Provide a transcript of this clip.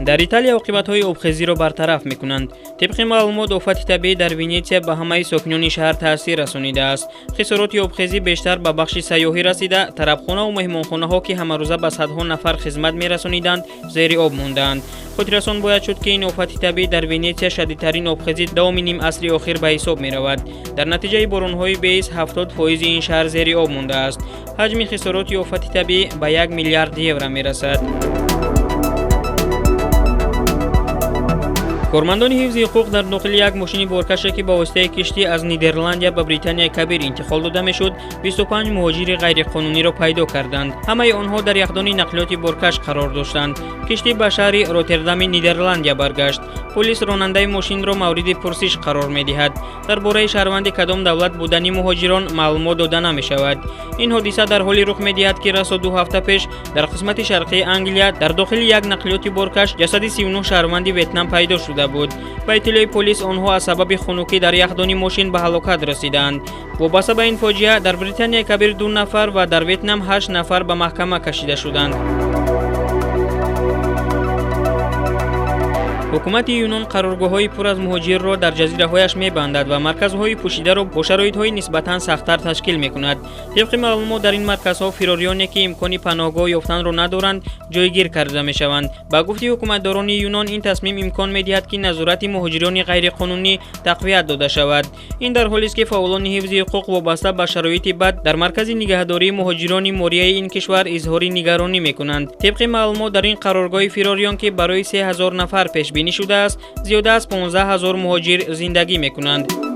Дар Италия оқибатҳои обхезиро бартараф мекунанд. Тибқи маълумот, офати табиӣ дар Венетсия ба ҳамаи сокинони шаҳр таъсир расонидааст. Хисороти обхезӣ бештар ба бахши сайёҳӣ расида, тарабхонаву меҳмонхонаҳо, ки ҳамарӯза ба садҳо нафар хизмат мерасониданд, зери об мондаанд. Хотиррасон бояд шуд, ки ин офати табиӣ дар Венетсия шадидтарин обхезӣ давоми ним асри охир ба ҳисоб меравад. Дар натиҷаи боронҳои беиз 70% ин шаҳр зери об мондааст. Ҳаҷми хисороти офати табиӣ ба 1 миллиард евро мерасад. Кормандони ҳифзи ҳуқуқ дар дохили як мошини боркаше, ки ба воситаи киштӣ аз Нидерландия ба Британияи Кабир интиқол дода мешуд, 25 муҳоҷири ғайриқонуниро пайдо карданд. Ҳамаи онҳо дар яхдони нақлиёти боркаш қарор доштанд. Киштӣ ба шаҳри Роттердами Нидерландия баргашт. Полис ронандаи мошинро мавриди пурсиш қарор медиҳад. Дар бораи шаҳрванди кадом давлат будани муҳоҷирон маълумот дода намешавад. Ин ҳодиса дар ҳоле рух медиҳад, ки расо 2 ҳафта пеш дар қисмати шарқии Англия дар дохили як нақлиёти боркаш ҷасади 39 шаҳрванди Ветнам пайдо шуда буд. Ба иттилои полис, онҳо аз сабаби хунукӣ дар яхдони мошин ба ҳалокат расидаанд. Вобаста ба ин фоҷиа дар Британияи Кабир ду нафар ва дар Ветнам ҳашт нафар ба маҳкама кашида шуданд. Ҳукумати Юнон қароргоҳҳои пур аз муҳоҷирро дар ҷазираҳояш мебандад ва марказҳои пӯшидаро бо шароитҳои нисбатан сахттар ташкил мекунад. Тибқи маълумот, дар ин марказҳо фирориёне, ки имкони паноҳгоҳ ёфтанро надоранд, ҷойгир карда мешаванд. Ба гуфти ҳукуматдорони Юнон, ин тасмим имкон медиҳад, ки назорати муҳоҷирони ғайриқонунӣ тақвият дода шавад. Ин дар ҳолест, ки фаъолони ҳифзи ҳуқуқ вобаста ба шароити бад дар маркази нигаҳдории муҳоҷирони Морияи ин кишвар изҳори нигаронӣ мекунанд. Тибқи маълумот, дар ин қароргоҳи фирориён, ки барои 3000 нафар пешбинӣ шудааст, зиёда аз 15 000 муҳоҷир зиндагӣ мекунанд.